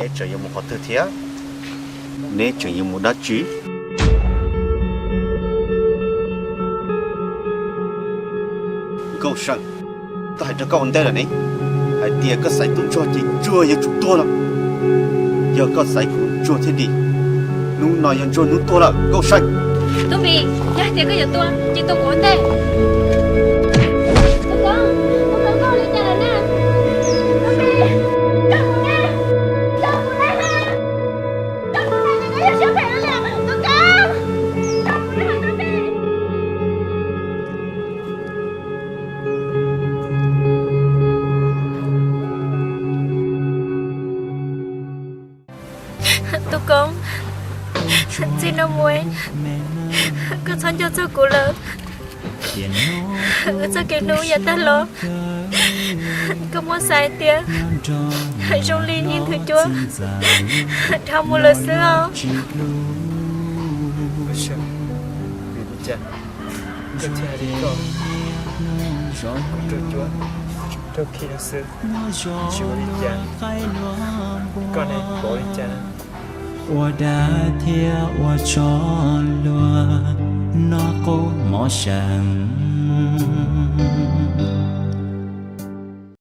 Neb tseem yuav mus qhov twg thiab? Neb tseem yuav mus dab tsi? Nkauj Seej, koj hais rau koj ua ntej lawm ne, hais tias koj xaiv tub ntsuag ces ntsuag yuav tsum tuag lawm. Yog koj xaiv kuv ntsuag thiaj dim, hnub no yog ntsuag hnub tuag lawm Nkauj Seej. Tub Npis, yog hais tias koj yuav tuag ces tua kuv ua ntej. Tub Koob, Tub Koob, koj ua li cas lawm na? Tub Npis, tso kuv na, tso kuv na, tso kuv na, koj yog siab phem na, Tub Koob, tso kuv na, Tub Npis. Tub Koob, txij no mus koj txhob nco txog kuv lawm. Wb txoj kev hlub yav tag los, koj muab xav hais tias zoo li ib nthwv cuab dhau mus lawm xwb os. Vim li cas koj thiaj hais li ko? Kuv raug cuab raug khi no xwb, tsis ua li cas, koj ne, koj ua li cas? Ua dab thiab ua tsov luag, noj qub mov seem.